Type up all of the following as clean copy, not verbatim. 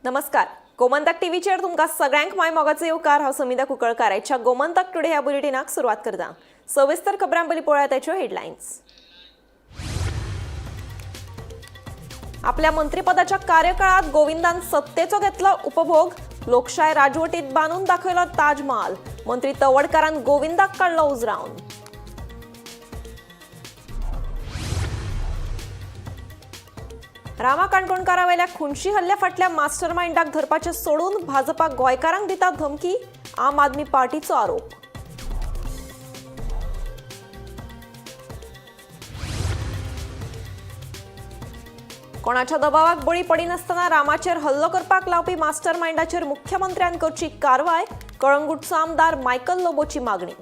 नमस्कार, गोमंतक टीव्हीचेर तुमकां सगळ्यांक माय मोगाचो येवकार. हांव समिता कुंकळकार. आयच्या गोमंतक टुडे ह्या बुलेटिनाक सुरवात करता. सविस्तर खबरां पयलीं पळोवया ताच्यो हेडलायन्स. आपल्या मंत्रीपदाच्या कार्यकाळात गोविंदान सत्तेचो घेतलो उपभोग. लोकशाय राजवटीत बांदून दाखयलो ताजमहाल. मंत्री तवडकारान गोविंदाक काडलो उजरावन. रामा काणकोणकारावेल्या खुनशी हल्ल्या फाटल्या मास्टर मायंडाक धरपाचें सोडून भाजपा गोंयकारांक दिता धमकी, आम आदमी पार्टीचो आरोप. कोणाच्या दबावाक बळी पडिनासतना रामाचेर हल्लो करपाक लावपी मास्टर मायंडाचेर मुख्यमंत्र्यान करची कारवाय, कळंगूटचो आमदार मायकल लोबोची मागणी.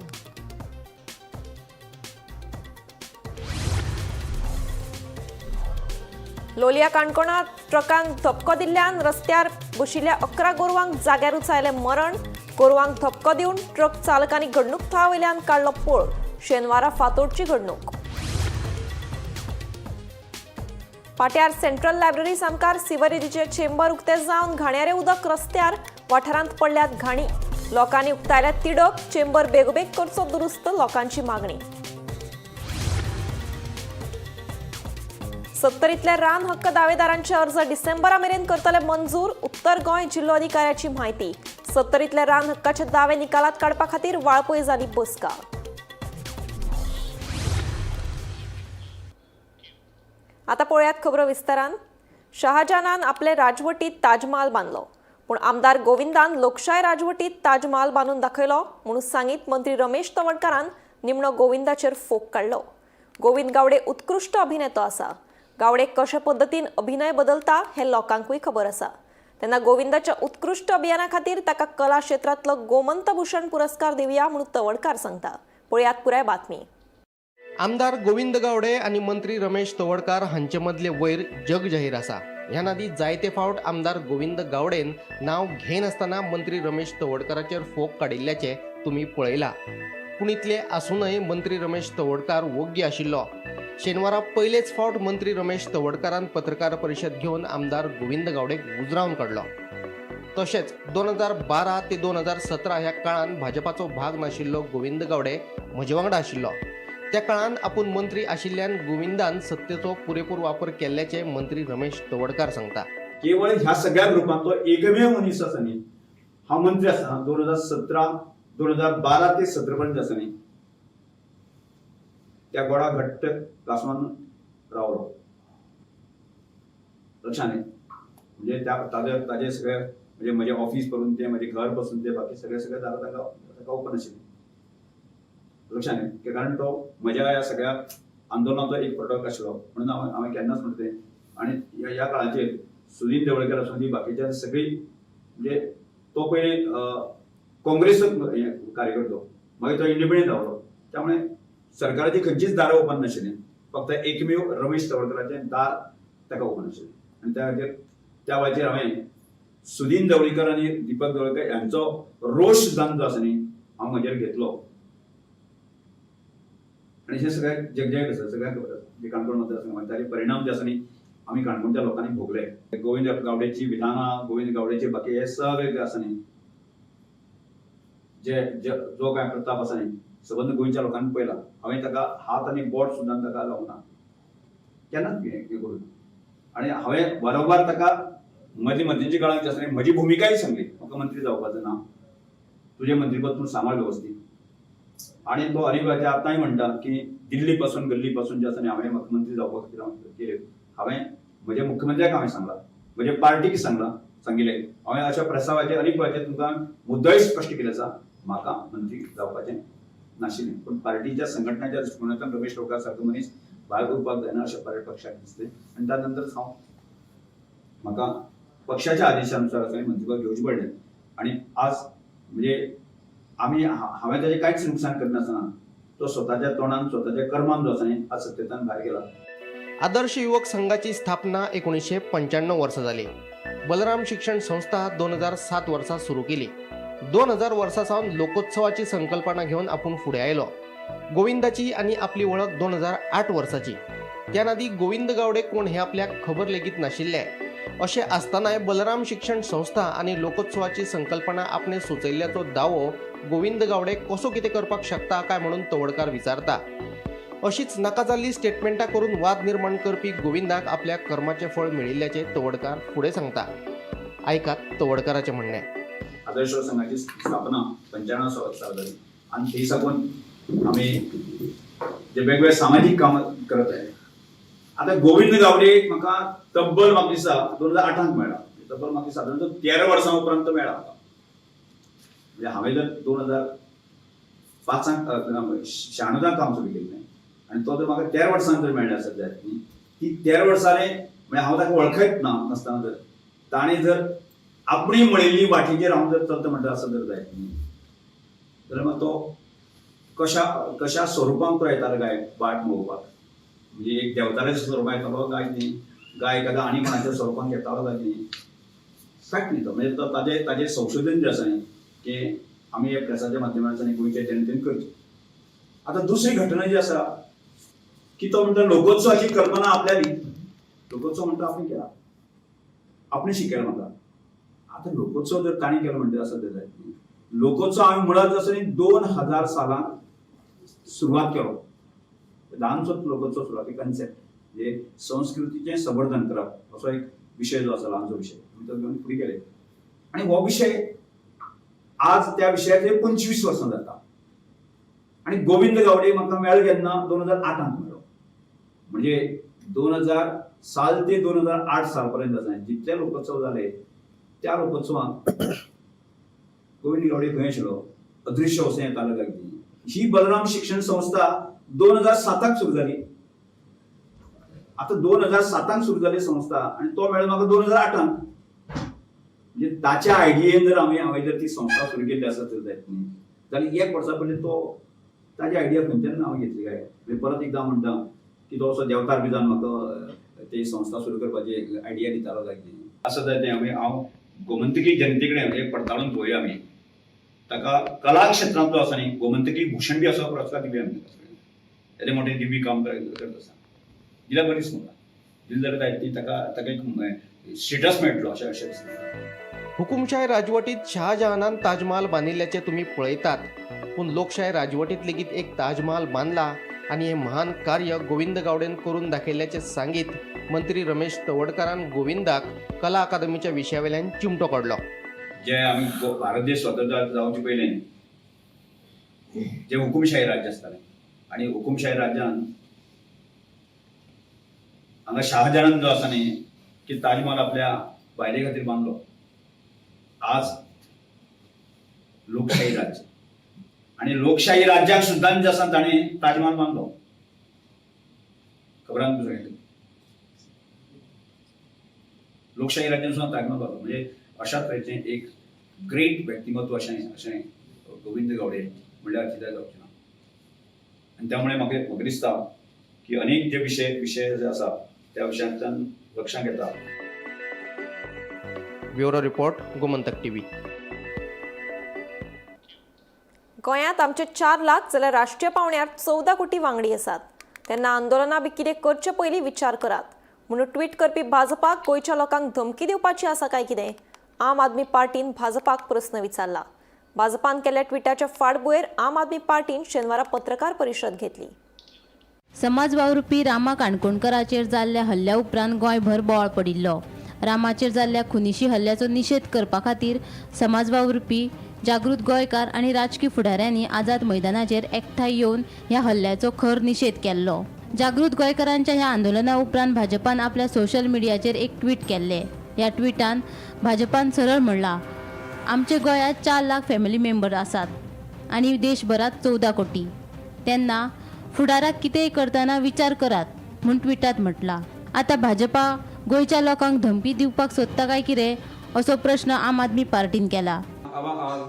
लोलया काणकोणात ट्रकान धपको दिल्ल्यान रस्त्यार बशिल्ल्या 11 गोरवांक जाग्यारूच आयलें मरण. गोरवांक धपको दिवन ट्रक चालकांनी घडणूक थळा वयल्यान काडलो पळ. शेनवारा फातोडची घडणूक. पाट्यार सेंट्रल लायब्ररी सामकार सिवरेजीचे चेंबर उक्ते जावन घाणयारें उदक रस्त्यार. वाठारांत पडल्यात घाणी. लोकांनी उक्तायल्या तिडक. चेंबर बेगोबेग करचो दुरुस्त, लोकांची मागणी. सत्तरीतल्या रान हक्क दावेदारांचे अर्ज डिसेंबरा मेरेन करतले मंजूर, उत्तर गोंय जिल्लोधिकाऱ्याची म्हायती. सत्तरीतल्या रान हक्काचे दावे निकालात काडपा खातीर वाळपय जाली बसका. आता पळयात खबरो विस्तारान. शहाजहानान आपले राजवटीत ताजमहाल बांदलो, पूण आमदार गोविंदान लोकशाय राजवटीत ताजमहाल बांदून दाखयलो म्हणून सांगीत मंत्री रमेश तवडकारान निमणो गोविंदाचेर फोग काडलो. गोविंद गावडे उत्कृश्ट अभिनेतो आसा. गावडे कशे पद्दतीन अभिनय बदलता हें लोकांकूय खबर आसा. तेन्ना गोविंदाच्या उत्कृश्ट अभियाना खातीर ताका कला क्षेत्रांतलो गोमंतभूषण पुरस्कार दिवया म्हणून तवडकार सांगता. पळयात पुराय बातमी. आमदार गोविंद गावडे आनी मंत्री रमेश तवडकार हांचे मदले वैर जग जाहीर आसा. ह्या नादी जायते फावट आमदार गोविंद गावडेन नांव घेनासतना मंत्री रमेश तवडकाराचेर फोग काडिल्ल्याचें तुमी पळयला. पूण इतले आसूनय मंत्री रमेश तवडकार वोग्गी आशिल्लो. शेनवारा पयलेच फावट मंत्री रमेश तवडकारान पत्रकार परिशद घेवन आमदार गोविंद गावडेक उजरावन काडलो. तशेंच 2012 ते 2017 ह्या काळान भाजपाचो भाग नाशिल्लो गोविंद गावडे म्हजे वांगडा आशिल्लो. त्या काळान आपूण मंत्री आशिल्ल्यान गोविंदान सत्तेचो पुरेपूर वापर केल्ल्याचे मंत्री रमेश तवडकार सांगता. केवळ ह्या सगळ्या ग्रुपांतलो एकमेव मनीस आसा न्ही, हांव मंत्री आसतना 2017 2012 ते 17 पर्यंत आसा न्ही, त्या गोडा घट्ट कासवान रावलो. लक्षात न्ही, म्हणजे त्या ताजे ताजे सगळे म्हणजे म्हजें ऑफिस पसून ते म्हजें घर पसून ते बाकी सगळे सगळे दारां ताका ताका ओपन आशिल्ली. लक्षात न्ही, कारण तो म्हज्या ह्या सगळ्या आंदोलनाचो एक प्रोडक्ट आशिल्लो म्हणून हांवें हांवें केन्नाच म्हणटा तें. आनी ह्या काळाचेर सुदीन देवळकर आसूं ती बाकीच्या सगळी म्हणजे तो पयलीं काँग्रेस कार्यकर्तो, मागीर तो इंडिपेंडंट रावलो. त्यामुळे सरकाराची खंयचीच दारां ओपन नाशिल्ली, फक्त एकमेव रमेश तवडकराचें दार ताका ओपन आशिल्लें. आनी त्या खातीर त्या वेळाचेर हांवें सुदीन देवळीकर आनी दीपक देवळकर हांचो रोश जावन जो आसा न्ही हांव म्हजेर घेतलो. आनी हें सगळें जगजाहीर आसा, सगळ्यांक खबर आसा. जे काणकोण मतदारसंघात ताचे परिणाम जे आसा न्ही आमी काणकोणच्या लोकांनी भोगले. गोविंद गावडेची विधानां, गोविंद गावडेचे बाकी हे सगळे जे आसा न्ही, जे जो काय प्रताप आसा न्ही सबंद गोंयच्या लोकांनी पळयला. हांवें ताका हात आनी बोट सुद्दां ताका लावना, केन्नाच हें करूं ना. आनी हांवें वारंवार ताका मदीं मदींच्या काळांत जे आसा न्ही म्हजी भुमिकाय सांगली, म्हाका मंत्री जावपाचें ना, तुजें मंत्रीपद तूं सांबाळ वेवस्थीत. आनी तो अनेक वेळाचेर आतांय म्हणटा की दिल्ली पासून गल्ली पासून जे आसा न्ही हांवें म्हाका मंत्री जावपा खातीर हांवें केलें. हांवें म्हज्या मुख्यमंत्र्याक हांवें सांगलां, म्हज्या पार्टीक सांगलां, सांगिल्लें. हांवें अशा प्रस्तावाचेर अनेक वेळाचेर तुमकां मुद्दोय स्पश्ट केले आसा, म्हाका मंत्री जावपाचें नाशिल्लें, पूण पार्टीच्या संघटनाच्या दृश्टिकोनांतल्यान रमेश तवडकार सारको मनीस भायर उरपाक जायना अशें पार्टी पक्षाक दिसलें. आनी त्या नंतर हांव म्हाका पक्षाच्या आदेशानुसार आसा मंत्रीपद घेवचें पडलें. आनी आज म्हणजे आमी हांवें ताजें कांयच नुकसान करनासतना तो स्वताच्या तोंडान स्वताच्या कर्मान जो आसा न्ही आज सत्तेंतल्यान भायर गेला. आदर्श युवक संघाची स्थापना 1995 वर्सा जाली. बलराम शिक्षण संस्था 2007 वर्सा सुरू केली. 2000 वर्सा सावन लोकोत्सवाची संकल्पना घेवन आपूण फुडें आयलो. गोविंदाची आनी आपली वळख 2008 वर्साची. त्या नादी गोविंद गावडे कोण हें आपल्याक खबर लेगीत नाशिल्लें. अशें आसतनाय बलराम शिक्षण संस्था आनी लोकोत्सवाची संकल्पना आपणे सुचयल्ल्याचो दावो गोविंद गावडे कसो कितें करपाक शकता काय म्हणून तवडकार विचारता. अशीच नाका जाल्ली स्टेटमेंटां करून वाद निर्माण करपी गोविंदाक आपल्या कर्माचें फळ मेळिल्ल्याचें तवडकार फुडें सांगता. आयकात तवडकाराचें म्हणणें. आदर्श संघाची स्थापना 95 साल जाली आनी थंय साकून आमी जे वेगवेगळे सामाजीक कामां करत आहे. आतां गोविंद गावडे म्हाका तब्बल म्हाका दिसता 2008 मेळ्ळा. तब्बल म्हाका सादारण 13 वर्सां उपरांत तो मेळ्ळा म्हाका. म्हणजे हांवें जर 2005 96 काम सुरू केल्लें आनी तो जर म्हाका 13 वर्सां जर मेळ्ळा आसत जायत न्ही, ती 13 वर्सांनी म्हणजे हांव ताका वळखत ना नासतना जर ताणें जर आपणी म्हणिल्ली वाटेचेर हांव जर चलता म्हणटा आसत जर जायत न्ही जाल्यार मागीर तो कशा कशा स्वरुपांत तो येतालो गाय वाट मोवपाक. म्हणजे एक देवताच्या स्वरुपांत येतालो काय न्ही, गाय एखादा आनी कोणाच्या स्वरुपांत येतालो काय न्ही, फॅक्ट न्ही तो. म्हणजे तो ताजे ताजें संशोधन जें आसा न्ही की आमी हे प्रेसाच्या माध्यमांतल्यान गोंयच्या जनतेन करचें. आतां दुसरी घटना जी आसा की तो म्हणटा लोकोत्सवाची कल्पना आपल्याली, लोकोत्सव म्हणटा आपणे केला, आपणे शिकयला म्हाका. आतां लोकोत्सव जर ताणें केलो म्हणटा आसत जाल्यार लोकोत्सव हांवें मुळांत आसा न्ही 2000 सालांत सुरवात केलो. ल्हानसो लोकोत्सव सुरवात कन्सेप्ट म्हणजे संस्कृतीचें संवर्धन करप असो एक विशय जो आसा ल्हानसो विशय आमी तो घेवन फुडें गेले आनी हो विशय आज त्या विशयाचेर 25 वर्सां जाता. आनी गोविंद गावडे म्हाका मेळ्ळो केन्ना 2008 मेळ्ळो. म्हणजे 2000 साल ते 2008 साल पर्यंत आसा जितले लोकोत्सव जाले त्या लोकोत्सवांत गोविंद गावडे खंय आशिल्लो, अदृश्य वचून येतालो काय कितें. ही बलराम शिक्षण संस्था 2007 सुरू जाली. आतां 2007 सुरू जाली संस्था आनी तो मेळ्ळो म्हाका 2008. म्हणजे ताच्या आयडियेन जर आमी हांवें जर ती संस्था सुरू केल्ली आसत जर जायत न्ही जाल्यार एक वर्सा पयलीं तो ताजी आयडिया खंयच्यान हांवें घेतली काय. म्हणजे परत एकदां म्हणटा की तो असो देवतार बी जावन म्हाका ती संस्था सुरू करपाची आयडिया दितालो काय कितें आसत जायत तें. आमी हांव गोमंतकी जनते कडेन एक पडताळून पळोवया आमी ताका कला क्षेत्रांत जो आसा न्ही गोमंतकी भूषण बी असो पुरस्कार दिवया आमी ताका. येदें मोठें दिव्य काम करत आसा, दिल्यार बरी दिसता, दिलें जाल्यार जायत ती ताका ताका एक स्टेटस मेळटलो अशें अशें दिसता. हुकुमशाय राजवटीत शहाजहानान ताजमहाल बांदिल्ल्याचें तुमी पळयतात, पूण लोकशाय राजवटीत लेगीत एक ताजमहाल बांदला आनी हें महान कार्य गोविंद गावडेन करून दाखयल्ल्याचें सांगीत मंत्री रमेश तवडकारान गोविंदाक कला अकादमीच्या विशयावेल्यान चिमटो काडलो. जे आमी भारत देश स्वतंत्र जावचे पयलें जे हुकुमशाही राज्य आसतालें आनी हुकुमशाही राज्यान हांगा शहाजहान जो आसा न्ही की ताजमहाल आपल्या बायले खातीर बांदलो. आज लोकशाही राज्य आनी लोकशाही राज्याक सुद्दां जे आसा ताणें ताजमहाल बांदलो. खबर आसा तुका सगळ्यांक, लोकशाही राज्यान सुद्दां ताजमहाल बांदलो. म्हणजे अशा तरेचें एक ग्रेट व्यक्तिमत्व अशें अशें गोविंद गावडे म्हणल्यार अतिताय जावची ना. आनी त्यामुळे म्हाका म्हाका दिसता की अनेक जे विशय विशय जे आसा त्या विशयांतल्यान लक्षांत येता. Bureau report, Gomantak TV. गोंयांत आमचे 4 लाख जाल्यार राष्ट्रीय पावंड्यार 14 कोटी वांगडी आसात. तेन्ना आंदोलनां बी कितें करचे पयलीं विचार करात म्हणून ट्वीट करपी भाजपाक गोंयच्या लोकांक धमकी दिवपाची आसा काय कितें, आम आदमी पार्टीन भाजपाक प्रस्न विचारला. भाजपान केल्ल्या ट्विटाच्या फाटभुंयेर आम आदमी पार्टीन शेनवारा पत्रकार परिशद घेतली. समाज वावुरपी रामा काणकोणकराचेर जाल्ल्या हल्ल्या उपरांत गोंयभर बोवाळ पडिल्लो. रामाचेर जाल्ल्या खुनिशी हल्ल्याचो निशेध करपा खातीर समाज वावुरपी, जागृत गोंयकार आनी राजकी फुडाऱ्यांनी आझाद मैदानाचेर एकठांय येवन ह्या हल्ल्याचो खर निशेध केल्लो. जागृत गोंयकारांच्या ह्या आंदोलना उपरांत भाजपान आपल्या सोशल मिडियाचेर एक ट्वीट केल्लें. ह्या ट्विटान भाजपान सरळ म्हणलां, आमचे गोंयांत 4 लाख फॅमिली मेंबर आसात आनी देशभरात 14 कोटी, तेन्ना फुडाराक कितेंय करतना विचार करात म्हूण ट्विटांत म्हटलां. आतां भाजपा गोंयच्या लोकांक धमकी दिवपाक सोदता काय कितें असो प्रश्न आम आदमी पार्टीन केला.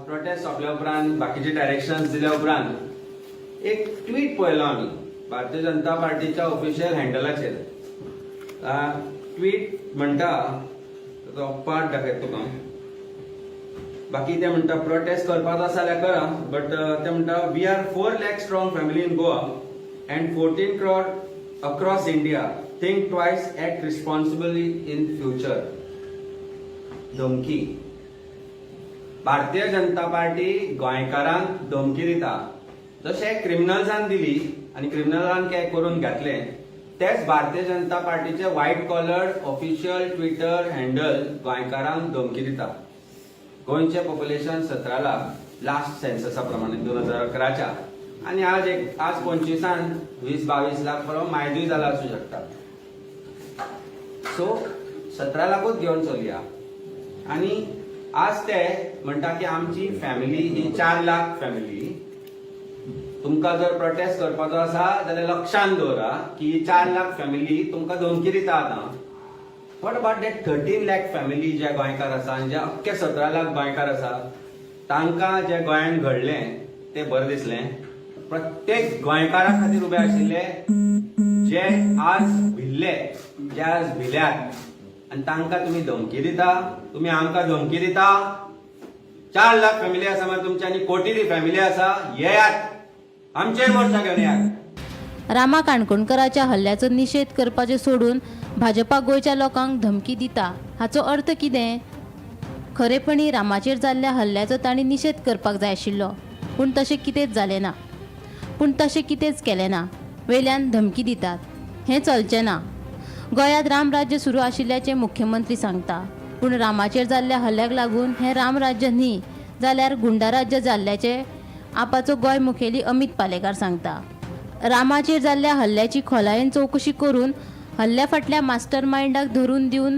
प्रोटेस्ट सोंपल्या उपरांत बाकीचे डायरेक्शन्स दिल्या उपरांत एक ट्वीट पळयलो आमी भारतीय जनता पार्टीच्या ऑफिशियल हँडलाचेर. ट्वीट म्हणटा, तो पार्ट दाखयता तुका, बाकी ते म्हणटा प्रोटेस्ट करपाचो आसा जाल्यार करा, बट ते म्हणटा we are 4 lakh strong family in Goa and 14 crore across India, think twice, act responsibly in future. धमकी. भारतीय जनता पार्टी गोंयकारांक धमकी दिता. जशें क्रिमिनल्सान दिली आनी क्रिमिनलान काय करून घातले, तेच भारतीय जनता पार्टीचे white collar official Twitter handle गोंयकारांक धमकी दिता. गोंयचें पॉप्युलेशन 17 लाख लास्ट सेन्ससा प्रमाणे 2011च्या आनी आज एक आज 25आन 20-22 लाख बरोबर मायजूय जाला आसूं शकता. सो 17 लाखूच घेवन चलया. आनी आज ते म्हणटा की आमची फॅमिली ही 4 लाख फॅमिली. तुमकां जर प्रोटेस्ट करपाचो आसा जाल्यार लक्षान दवरा की ही 4 लाख फॅमिली तुमकां धमकी दिता. आतां what about that 13 lakh family जे गोंयकार आसा आनी जे अख्खे 17 लाख गोंयकार आसा, तांकां जे गोंयांत घडलें तें बरें दिसलें? प्रत्येक गोंयकारा खातीर उबे आशिल्ले जे आज भिल्ले, जे आज भिल्यात आनी तांकां तुमी धमकी दिता. तुमी आमकां धमकी दिता. 4 लाख फॅमिली आसा मागीर तुमची आनी कोटीनी फॅमिली आसा. येयात, आमचेर मोर्चा घेवन येयात. रामा काणकोणकराच्या हल्ल्याचो निशेध करपाचें सोडून भाजपा गोंयच्या लोकांक धमकी दिता हाचो अर्थ कितें? खरेपणी रामाचेर जाल्ल्या हल्ल्याचो तांणी निशेध करपाक जाय आशिल्लो, पूण तशें कितेंच जालें ना. पूण तशें कितेंच केलें ना. वयल्यान धमकी दितात, हें चलचें ना. गोंयांत रामराज्य सुरू आशिल्ल्याचें मुख्यमंत्री सांगता, पूण रामाचेर जाल्ल्या हल्ल्याक लागून हें रामराज्य न्ही जाल्यार गुंडाराज्य जाल्ल्याचें आपाचो गोंय मुखेली अमित पालेकार सांगता. रामाचेर जाल्ल्या हल्ल्याची खोलायेन चवकशी करून हल्ल्या फाटल्या मास्टर मायंडाक धरून दिवन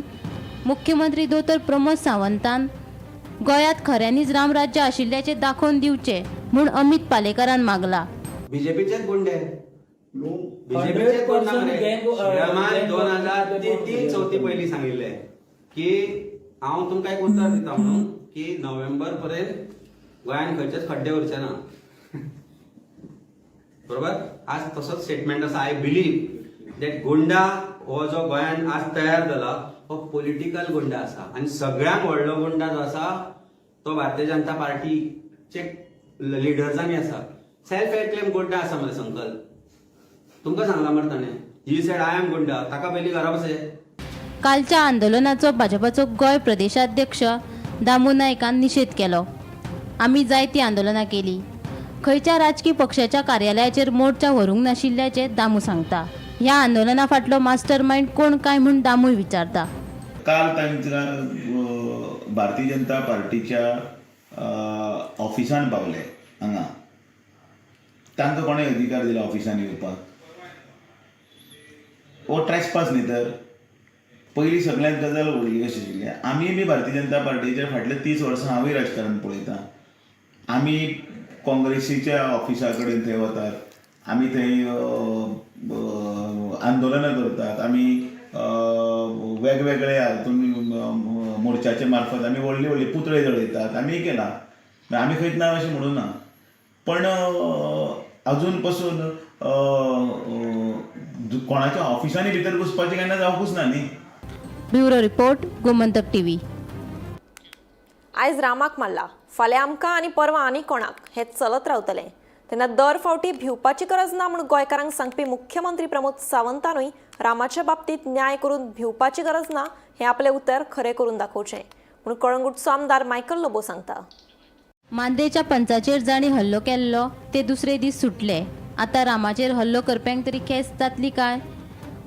मुख्यमंत्री दोतोर प्रमोद सावंतान गोंयांत खऱ्यांनीच रामराज्य आशिल्ल्याचें दाखोवन दिवचें म्हूण अमित पालेकारान मागला. बीजेपीचेच गुंडे, बीजेपीचेच गुंड मरे. श्रीरामान 2003 चवथी पयलीं सांगिल्लें की हांव तुमकां एक उतर दिता म्हणून की नोव्हेंबर पर्यंत गोंयांत खंयचेच खड्डे उरचे ना, बरोबर? आज तसोच स्टेटमेंट आसा. I believe that गुंडा हो जो गोंयांत आज तयार जाला हो पॉलिटिकल गुंडा आसा आनी सगळ्यांत व्हडलो गुंडा जो आसा तो भारतीय जनता पार्टीचे लिडर्सांनी आसा. सेल्फ एक्लेम गुंडा आसा मरे संकल्प. तुमकां सांगला मरे ताणें. He said, "I am goonda." ताका पयलीं घरा बसय. कालच्या आंदोलनाचो भाजपाचो गोंय प्रदेशाध्यक्ष दामू नायकान निशेध केलो. आमी जायतीं आंदोलनां केली, खंयच्या राजकी पक्षाच्या कार्यालयाचेर मोर्चा व्हरूंक नाशिल्ल्याचें दामू सांगता. ह्या आंदोलना फाटलो मास्टर मायंड कोण काय म्हूण दामूय विचारता. काल तांकां भारतीय जनता पार्टीच्या ऑफिसान पावले हांगा. तांकां कोणें अधिकार दिला ऑफिसान येवपाक? हो ट्रेसपास न्ही तर. पयलीं सगळ्यांत गजाल व्हडली कशी आशिल्ली, आमी बी भारतीय जनता पार्टीच्या फाटले 30 वर्सां हांवूय राजकारण पळयतां. आमी काँग्रेसीच्या ऑफिसा कडेन थंय वतात, आमी थंय आंदोलनां करतात, आमी वेगवेगळे हातून मोर्चाचे मार्फत आमी व्हडले व्हडले पुतळे जळयतात. आमी केलां, आमी खंयच ना अशें म्हणूं ना. पण अजून पसून कोणाच्या ऑफिसांनी भितर घुसपाचें केन्ना जावंकूच ना न्ही. Bureau report, Gomantak TV. आयज रामाक मारला, फाल्यां आमकां आनी परवां आनी कोणाक, हें चलत रावतलें. तेन्ना दर फावटी भिवपाची गरज ना म्हूण गोंयकारांक सांगपी मुख्यमंत्री प्रमोद सावंतानूय रामाच्या बाबतींत न्याय करून भिवपाची गरज ना हें आपलें उतर खरें करून दाखोवचें म्हूण कळंगूटचो आमदार मायकल लोबो सांगता. मांद्रेच्या पंचाचेर जांणी हल्लो केल्लो ते दुसरे दीस सुटले. आतां रामाचेर हल्लो करप्यांक तरी खेस जातली काय?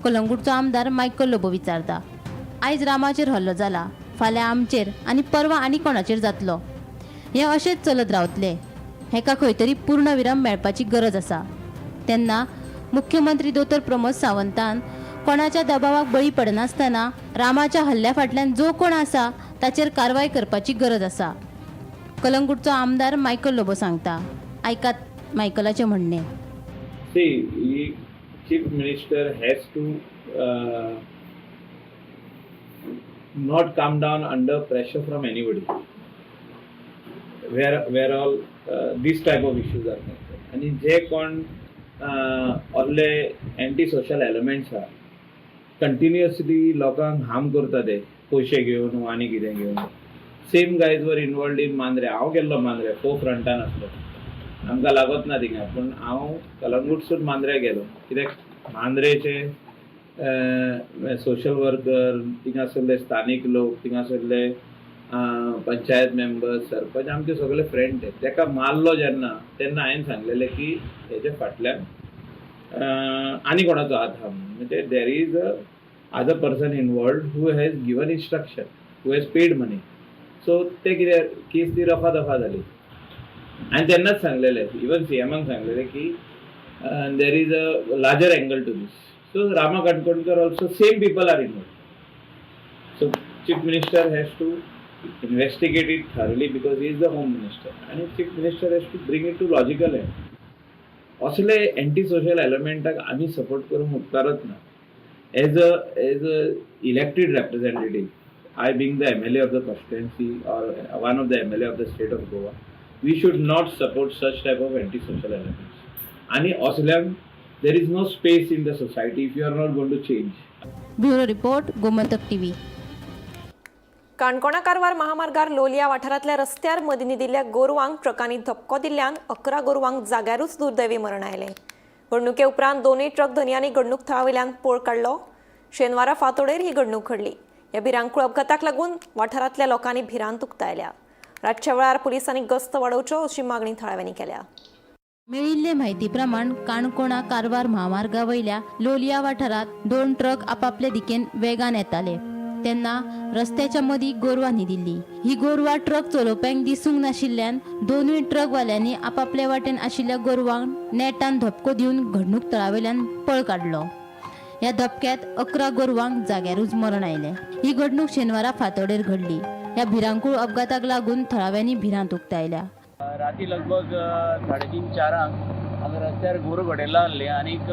कलंगूटचो आमदार मायकल लोबो विचारता. आयज रामाचेर हल्लो जाला, फाल्यां आमचेर आनी परवां आनी कोणाचेर जातलो. हें अशेंच चलत रावतलें. हेका खंय तरी पूर्णविराम मेळपाची गरज आसा. तेन्ना मुख्यमंत्री दोतोर प्रमोद सावंतान कोणाच्या दबावाक बळी पडनासतना रामाच्या हल्ल्या फाटल्यान जो कोण आसा ताचेर कारवाय करपाची गरज आसा, कलंगूटचो आमदार मायकल लोबो सांगता. आयकात मायकलाचें म्हणणें. See, chief minister has to not come down under pressure from anybody. Where all this type of issues are concerned. आणि जे कोण असले एंटी सोशल एलिमेंट्स आहा, कंटिन्युअसली लोकांक हार्म करता ते पयशे घेवन आनी कितें घेवन. Same guys were involved in Mandrem. हांव गेल्लो मांद्रे, फो फ्रंटान आसलो. आमकां लागत ना थिंगा, पूण हांव कलंगूटसून मांद्र्या गेलो कित्याक मांद्रेचे सोशल वर्कर, थिंगासरले स्थानीक लोक, थिंगासरले पंचायत मेंबर्स, सरपंच, आमचे सगळे फ्रेंड ते. तेका मारलो जेन्ना तेन्ना हांवें सांगलेलें की हेच्या फाटल्यान आनी कोणाचो हात आहा म्हणून. म्हणजे there is a other person involved who has given instruction, who has paid money. So ते कितें केस ती रफा दफा जाली. आनी तेन्नाच सांगलेलें, इवन सीएमाक सांगलेलें की there is a larger angle to this. So Rama Kankonkar also, same people are involved. So chief minister has to investigate it thoroughly because he is the home minister and chief minister has to bring it to logical end. असले anti social एलिमेंटाक आमी support करूंक उपकारत ना. As a elected representative, I being the MLA of the constituency or one of the MLA of the state of Goa, we should not support such type of anti social elements. आनी असल्यांक there is no space in the society if you are not going to change. Bureau report, Gomantak TV. काणकोणा कारवार महामार्गार लोलया वाठारांतल्या रस्त्यार मदीं न्हिदिल्ल्या गोरवांक ट्रकांनी धपको दिल्ल्यान 11 गोरवांक जाग्यारूच दुर्दैवी मरण आयलें. घडणुके उपरांत दोनूय ट्रक धनयांनी घडणूक थळावयल्यान पळ काडलो. शेनवारा फांतोडेर ही घडणूक घडली. ह्या भिरांकूळ अपघाताक लागून वाठारांतल्या लोकांनी भिरांत उक्तायल्या. रातच्या वेळार पुलिसांनी गस्त वाडोवच्यो अशी मागणी थळाव्यांनी केल्या. मेळिल्ले म्हायती प्रमाण काणकोणा कारवार म्हामार्गा वयल्या लोलया वाठारांत दोन ट्रक आपापले दिकेन वेगान येताले तेन्ना रस्त्याच्या मदीं गोरवां न्हिदिल्ली. ही गोरवां ट्रक चलोवप्यांक दिसूंक नाशिल्ल्यान दोनूय ट्रकवाल्यांनी आपापले वाटेन आशिल्ल्या गोरवांक नेटान धपको दिवन घडणूक थळावेल्यान पळ काडलो. ह्या धपक्यात 11 गोरवांक जाग्यारूच मरण आयलें. ही घडणूक शेनवारा फांतोडेर घडली. ह्या भिरांकूळ अपघाताक लागून थळाव्यांनी भिरांत उक्तायल्या. राती लगभग 3:30-4 हांगा रस्त्यार गोरवां गडयला आहले आनीक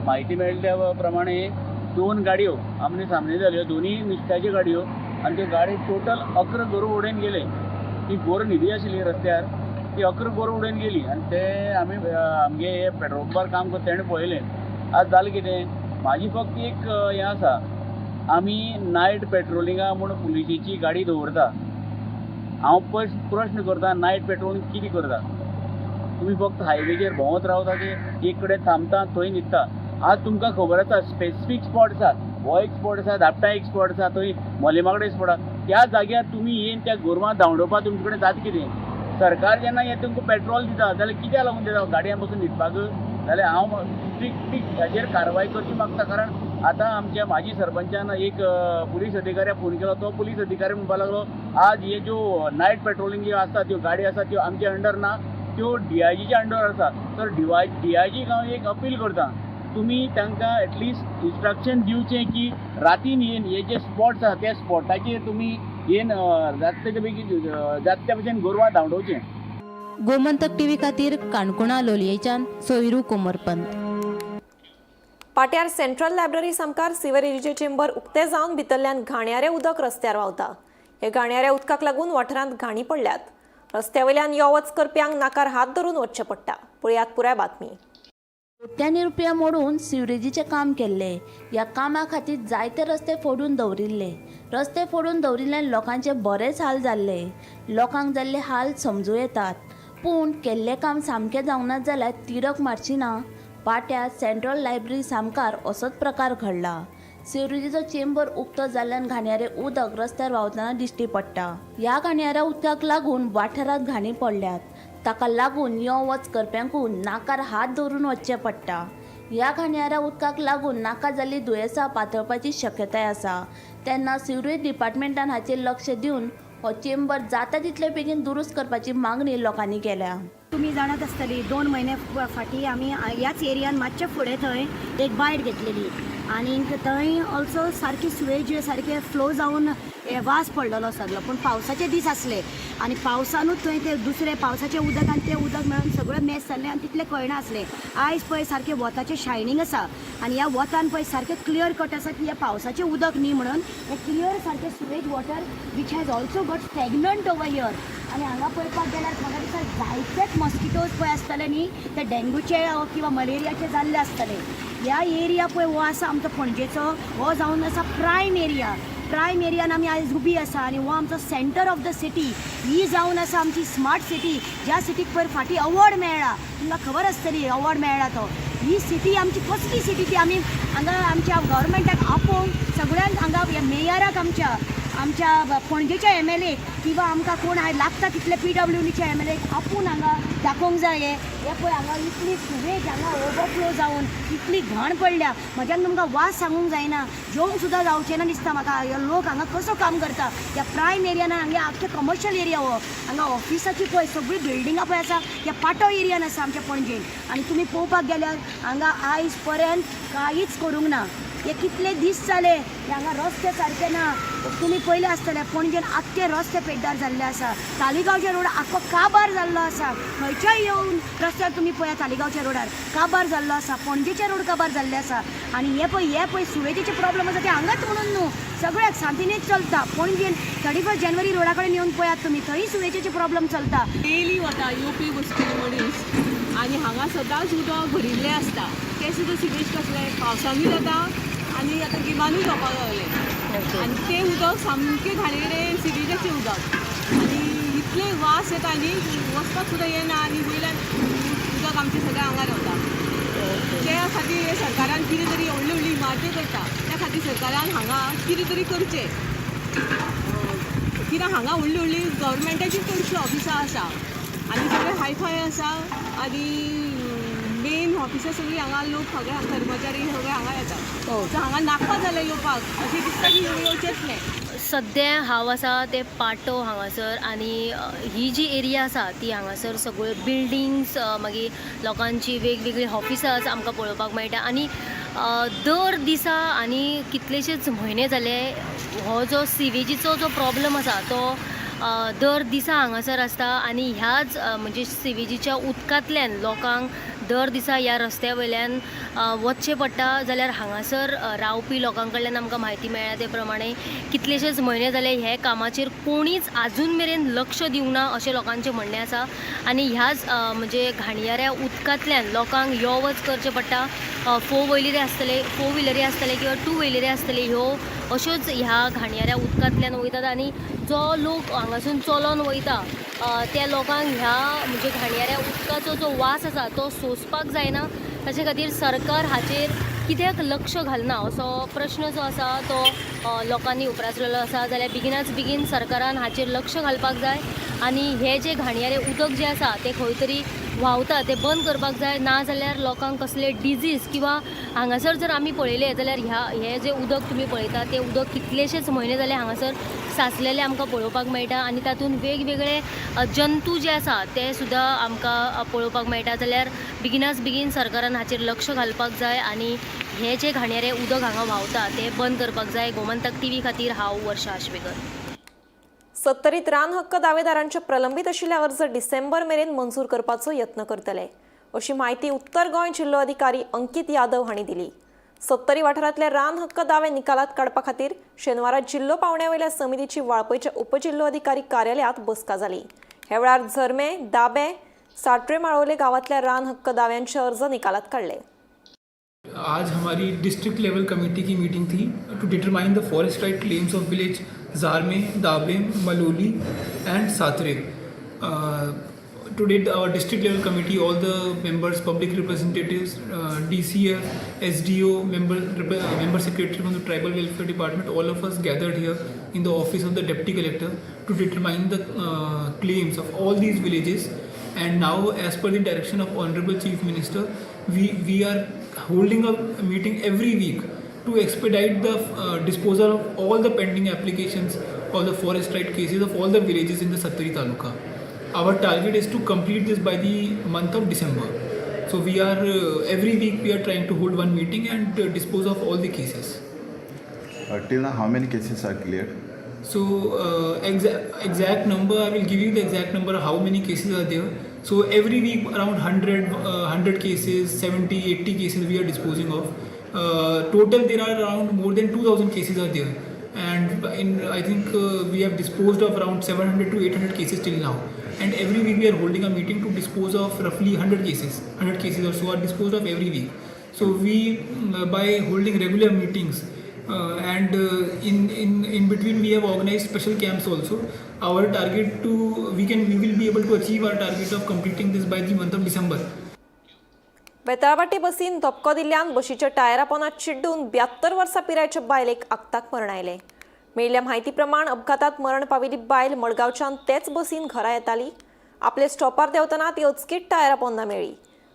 म्हायती मेळ्ळी त्या प्रमाणे दोन गाडयो आमने सामने जाल्यो, दोनूय नुस्त्याच्यो गाडयो आनी त्यो गाडी टोटल 11 गोरवां उडोवन गेले. ती गोरवां न्हिदी आशिल्ली रस्त्यार, ती 11 गोरवां उडोवन गेली. आनी ते आमी आमगे हे पेट्रोल पंपार काम करता तेणें पळयलें. आज जालें कितें, म्हाजी फक्त एक हें आसा, आमी नायट पेट्रोलिंगा म्हूण पुलिशेची गाडी दवरता. हांव प्रश्न करता, नायट पेट्रोलिंग कितें करता तुमी? फक्त हायवेचेर भोंवत रावता की एक कडेन थांबता, थंय न्हिदता? आज तुमकां खबर आसा, स्पेसिफीक स्पॉट आसा. हो एक स्पॉट आसा, धापटा एक स्पॉट आसा, थंय मोलेमा कडेन स्पॉट आसा. त्या जाग्यार तुमी येवन त्या गोरवां धांवडोवपाक तुमचे कडेन जाता कितें? सरकार जेन्ना हें तुमकां पेट्रोल दिता जाल्यार कित्याक लागून दिता? गाडयां बसून न्हिदपाक? जाल्यार हांव स्ट्रिक्ट हाजेर कारवाय करची मागता, कारण आतां आमच्या माजी सरपंचान एक पुलीस अधिकाऱ्याक फोन केलो. तो पुलीस अधिकारी म्हणपाक लागलो, आज हे ज्यो नायट पेट्रोलिंग ज्यो आसता, त्यो गाडी आसा, त्यो आमच्या अंडर ना, त्यो डीआयजीच्या अंडर आसा. तर डीआयजीक हांव एक अपील करता, तुमी तांकां एटलिस्ट इन्स्ट्रक्शन दिवचें की रातीन येवन हे जे स्पॉट्स आसा त्या स्पॉटाचेर तुमी येवन जाता तेच्या बेगीन जाता त्या भशेन गोरवां धांवडोवचें. गोमंतक टीव्ही खातीर काणकोणा लोलयेच्यान सोयरू कोमरपंत. पाट्यार सेंट्रल लायब्ररी सामकार सिवरेजीचे चेंबर उक्ते जावन भितरल्यान घाणयारें उदक रस्त्यार व्हांवता. हे घाणयाऱ्या उदकाक लागून वाठारांत घाणी पडल्यात. रस्त्या वयल्यान यो वच करप्यांक नाकार हात धरून वचचें पडटा. पळयात पुराय बातमी. कोट्यांनी रुपया मोडून सिवरेजीचें काम केल्लें. ह्या कामा खातीर जायते रस्ते फोडून दवरिल्ले. रस्ते फोडून दवरिल्ल्यान लोकांचे बरेच हाल जाल्ले. लोकांक जाल्ले हाल समजूं येतात, पूण केल्लें काम सामकें जावंक ना जाल्यार तिडक मारची ना? पाट्यार सेंट्रल लायब्ररी सामकार असोच प्रकार घडला. सिवरेजीचो चेंबर उक्तो जाल्ल्यान घाणयारें उदक रस्त्यार व्हांवतना दिश्टी पडटा. ह्या घाणयाऱ्या उदकाक लागून वाठारांत घाणी पडल्यात. ताका लागून यो वच करप्यांकूय नाकार हात धरून वचचें पडटा. ह्या घाणयाऱ्या उदकाक लागून नाका जाल्लीं दुयेंसां पातळपाची शक्यताय आसा. तेन्ना सिवरेज डिपार्टमेंटान हाचेर लक्ष दिवन हो चेंबर जाता तितले बेगीन दुरुस्त करपाची मागणी लोकांनी केल्या. तुमी जाणात आसतली, 2 म्हयने फाटीं आमी ह्याच एरियान मातशें फुडें थंय एक बायट घेतलेली आनी थंय ऑल्सो सारकी सुवेज सारके फ्लो जावन हे वास पडलेलो सगलो. पूण पावसाचे दीस आसले आनी पावसानूच थंय ते दुसरें पावसाचें उदक आनी तें उदक मेळून सगळें मेस जाल्लें आनी तितलें कळना आसलें. आयज पळय सारकें वताचें शायनींग आसा आनी ह्या वतान पळय सारकें क्लियर कट आसा की हें पावसाचें उदक न्ही म्हणून. हें क्लियर सारकें sewage water which has also got stagnant over here. आनी हांगा पळोवपाक गेल्यार म्हाका दिसता जायतेच मॉस्किटोज पळय आसतले न्ही, ते डेंगूचे किंवा मलेरियाचे जाल्ले आसतले. ह्या एरिया पळय हो आसा आमचो पणजेचो, हो जावन आसा प्रायम एरिया. प्रायम एरियान आमी आयज उबी आसा आनी हो आमचो सेंटर ऑफ the city. ही जावन आसा आमची स्मार्ट सिटी, ज्या सिटीक पयर फाटीं अवॉर्ड मेळ्ळा. तुमकां खबर आसतली अवॉर्ड मेळ्ळा तो. ही सिटी आमची कसली सिटी ती आमी हांगा आमच्या गव्हर्मेंटाक आपोवन सगळ्यांक हांगा मेयराक आमच्या आमच्या पणजेच्या एमएलए किंवा आमकां कोण लागता तितले पीडब्ल्यूडीच्या एमएलए आपूण हांगा दाखोवंक जाय. हे हे पळय, हांगा इतली सुवेज हांगा ओवरफ्लो जावन इतली घाण पडल्या. म्हज्यान तुमकां वास सांगूंक जायना. जेवंक सुद्दां जावचें ना दिसता म्हाका. हे लोक हांगा कसो काम करता ह्या प्रायम एरियान? हांगे आख्खे कमर्शियल एरिया हो. हांगा ऑफिसाची पळय सगळीं बिल्डिंगां पळय आसा. ह्या पाटो एरियान आसा आमच्या पणजेन. आनी तुमी पळोवपाक गेल्यार हांगा आयज पर्यंत कांयच करूंक ना. हे कितले दीस जाले हे हांगा रस्ते सारके ना. तुमी पयले आसतले, पणजेन आख्खे रस्ते पेड्ड्यार जाल्ले आसा. तालिगांवचे रोड आख्खो काबार जाल्लो आसा. खंयच्याय येवन रस्त्यार तुमी पळयात, तालिगांवच्या रोडार काबार जाल्लो आसा, पणजेचे रोड काबार जाल्ले आसा. आनी हे पळय सुवेजेचे प्रॉब्लम आसा ते हांगाच म्हणून न्हू, सगळ्याक सांतिनेज चलता. पणजेन 31 जानेवारी रोडा कडेन येवन पळयात तुमी, थंय सुवेजेचे प्रॉब्लम चलता. डेली वता येवपी वचपी मनीस आनी हांगा सदांच उदक भरिल्लें आसता. तें सुद्दां सिवेज कसलें पावसानूय जाता आनी आतां गिमानूय जावपाक लागलें. आनी तें उदक सामकें घाणेरडें सिवेजाचें उदक आनी इतलें वास येता न्ही, वचपाक सुद्दां येना. आनी वयल्यान उदक आमचें सगळें आंगार वता. त्या खातीर हे सरकारान कितें तरी, व्हडली व्हडली इमारती करता, त्या खातीर सरकारान हांगा कितें तरी करचें, कित्याक हांगा व्हडली व्हडली गव्हर्मेंटाची चडशीं ऑफिसां आसा आनी सगळे हायफाय आसा आनी मेन ऑफिसां सगळीं हांगा. लोक सगळे कर्मचारी सगळे हांगा येतात. सो हांगा नाका जालें येवपाक, अशें दिसता की येवचेंच न्हय. सद्या हांव आसा ते पाटो हांगासर आनी ही जी एरिया आसा ती हांगासर सगळ्यो बिल्डींग्स, मागीर लोकांची वेगवेगळीं ऑफिसां आमकां पळोवपाक मेळटा. आनी दर दिसा आनी कितलेशेच म्हयने जाले हो जो सिवेजीचो जो प्रॉब्लम आसा तो दर दिसा हांगासर आसता. आनी ह्याच म्हणजे सिवेजीच्या उदकांतल्यान लोकांक दर दिसा ह्या रस्त्या वयल्यान वचचें पडटा. जाल्यार हांगासर रावपी लोकां कडल्यान आमकां म्हायती मेळ्ळ्या ते प्रमाणे कितलेशेच म्हयने जाले हे कामाचेर कोणीच आजून मेरेन लक्ष दिवंक ना अशें लोकांचें म्हणणें आसा. आनी ह्याच म्हणजे घाणयाऱ्या उदकांतल्यान लोकांक यो वच करचें पडटा. फोर व्हिलरी आसतले, फोर व्हिलरी आसतले किंवा टू व्हिलरी आसतले, ह्यो अश्योच ह्या घाणयाऱ्या उदकांतल्यान वयतात. आनी जो लोक हांगासून चलोन वयता त्या लोकांक ह्या म्हणजे घाणयाऱ्या उदकाचो जो वास आसा तो सोंसपाक जायना. ताचे खातीर सरकार हाचेर कित्याक लक्ष घालना असो प्रश्न जो आसा तो लोकांनी उप्रासलेलो आसा. जाल्यार बेगिनाच बेगीन सरकारान हाचेर लक्ष घालपाक जाय आनी हे जे घाणयारे उदक जें आसा तें खंय तरी व्हांवता तें बंद करपाक जाय. ना जाल्यार लोकांक कसले डिजीज किंवा हांगासर जर आमी पळयलें जाल्यार हे जें उदक तुमी पळयता तें उदक कितलेशेच म्हयने जाले हांगासर साचलेलें आमकां पळोवपाक मेळटा आनी तातूंत वेगवेगळे जंतू जे आसा ते सुद्दां आमकां पळोवपाक मेळटा. जाल्यार बेगिनाच बेगीन सरकारान हाचेर लक्ष घालपाक जाय आनी हे जे घाणयारें उदक हांगा व्हांवता तें बंद करपाक जाय. गोमंतक टीव्ही खातीर हांव वर्षा आश्वेकर. सत्तरीत रान हक्क दावेदारांचे प्रलंबीत आशिल्ले अर्ज डिसेंबर मेरेन मंजूर करपाचो यत्न करतले अशी म्हायती उत्तर गोंय जिल्लो अधिकारी अंकित यादव हांणी दिली. सत्तरी वाठारांतले रान हक्क दावे निकालात काडपा खातीर शेनवारा जिल्लो पावंड्या वयल्या समितीची वाळपयच्या उपजिल्लोधिकारी कार्यालयात बसका जाली. ह्या वेळार झरमे, दाबे, साट्रे, माळोले गावातल्या रान हक्क दाव्यांचे अर्ज निकालात काडले. आज हमारी डिस्ट्रिक्ट लेवल कमेटी की मीटिंग थी to determine the forest right claims of village Zarme, Dabem, Maloli and Satre. Today our district level committee, all the members, public representatives, DCF, SDO, member secretary from the tribal welfare department, all of us gathered here in the office of the deputy collector to determine the claims of all these villages. And now, as per the direction of honorable chief minister, we are holding a meeting every week to expedite the disposal of all the pending applications of the forest right cases of all the villages in the Sattari Taluka. Our target is to complete this by the month of December. So we are every week we are trying to hold one meeting and dispose of all the cases. Till now, how many cases are cleared? So exact number, I will give you the exact number of how many cases are there. So every week around 100 cases, 70, 80 cases we are disposing of. Total there are around more than 2000 cases are there, and in I think we have disposed of around 700 to 800 cases till now. And every week we are holding a meeting to dispose of roughly 100 cases. 100 cases or so are disposed of every week. So we by holding regular meetings and in between we have organized special camps also, our target to we can we will be able to achieve our target of completing this by the month of December. Betalbatim बसीन धपको दिल्ल्यान बशीच्या टायरा पोंदा चिड्डून 72 वर्सां पिरायेच्या बायलेक आक्ताक मरण आयलें. मेळिल्ल्या म्हायती प्रमाण अपघातात मरण पाविल्ली बायल मडगांवच्यान तेच बसीन घरा येताली. आपले स्टॉपार देंवतना ती अचकीत टायरा पोंदा मेळ्ळी.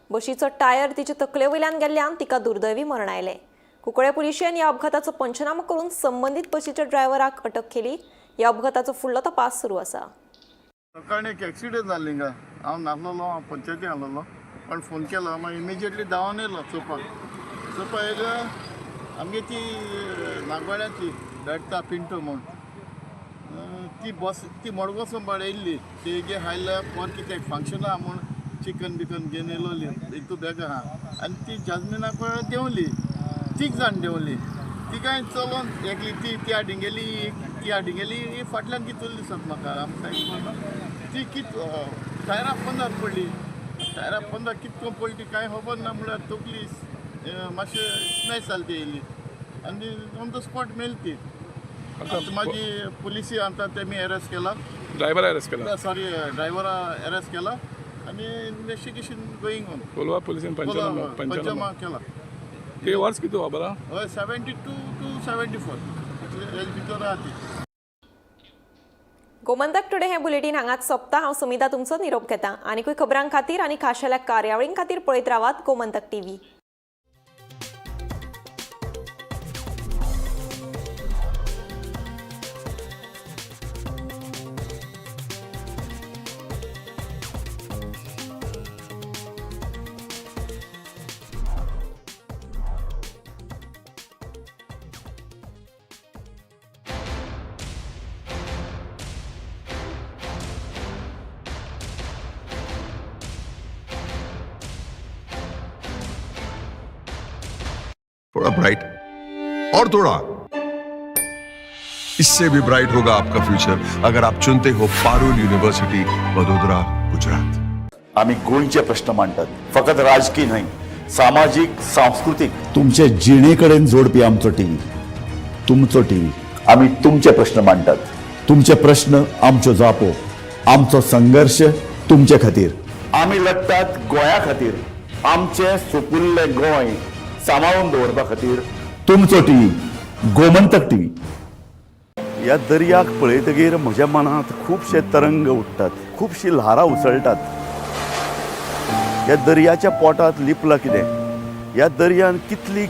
बशीचो टायर तिचे तकले वयल्यान गेल्ल्यान तिका दुर्दैवी मरण आयलें. कुंकळे पुलिशेन ह्या अपघाताचो पंचनामो करून संबंदीत बशीच्या ड्रायव्हराक अटक केली. ह्या अपघाताचो फुडलो तपास सुरू आसा. सकाळी एक एक्सिडेंट जालो हिंगा. हांव नासलेलो, हांव पंचायती आसलेलो, पण फोन केलो, मागीर इमिजिएटली धांवन येयलो चोवपाक. चोवपाक येयलो, आमगे ती नागवाड्याची बेडटा पिंटो म्हूण ती बस ती मडगांव संबाळ येयल्ली. ती हायल्या पोर कितें फंक्शन आहा म्हूण चिकन बिकन घेवन येयलोली, एक तूं बॅग आहा. आनी ती जाजमिना पळय देंवली, तीग जाण देंवली. तिगांय चलोन एकली ती ती हाडिंगेली, ती हाडिंगेली ही फाटल्यान कितून दिसत म्हाका आमकां ती कित टायरा पोंदार पडली. टायरा पोंदार कितको पडली ती कांय खबर ना, म्हळ्यार तकली मातशें स्मॅश जाली ती येयली आनी ऑन the spot मेली ती. आतां मागीर पुलिसी आतां तेमी अरेस्ट केला. ड्रायव्हर अरेस्ट केला? सॉरी, ड्रायव्हरा अरेस्ट केला आनी इन्वेस्टिगेशन गोईंग ऑन. कोलवा पुलिसेन पंचनामा पंचनामा केला. ते वर्स किती खबर आहा? हय, 72 टू 74 इतले हेज भितर आहा ती. गोमंतक टुडे हें बुलेटीन हांगाच सोंपता. हांव सुमिता तुमचो निरोप घेता. आनीकूय खबरां खातीर आनी खाशेल्या कार्यावळीं खातीर पळयत रावात गोमंतक टीव्ही. थोड़ा ब्राइट और थोड़ा इससे भी ब्राइट होगा आपका फ्यूचर, अगर आप चुनते हो पारुल यूनिवर्सिटी, वडोदरा, गुजरात. आम्ही गोंयचे प्रश्न मांडटात, फकत राजकीय न्हय, सामाजीक, सांस्कृतीक, तुमचे जिणे कडेन जोडपी आमचो टीव्ही, तुमचो टीव्ही. आम्ही तुमचे प्रश्न मांडटात, तुमचे प्रश्न आमच्यो जापो, आमचो संघर्श तुमचे खातीर. आमी लढटात गोंया खातीर, आमचें सुपुल्लें गोंय सांबाळून दवरपा खातीर. तुमचो टीव्ही, गोमंतक टीव्ही. ह्या दर्याक पळयतगीर म्हज्या मनांत खुबशे तरंग उठ्ठात, खुबशीं ल्हारां उसळटात. ह्या दर्याच्या पोटांत लिपलां कितें? ह्या दर्यान कितली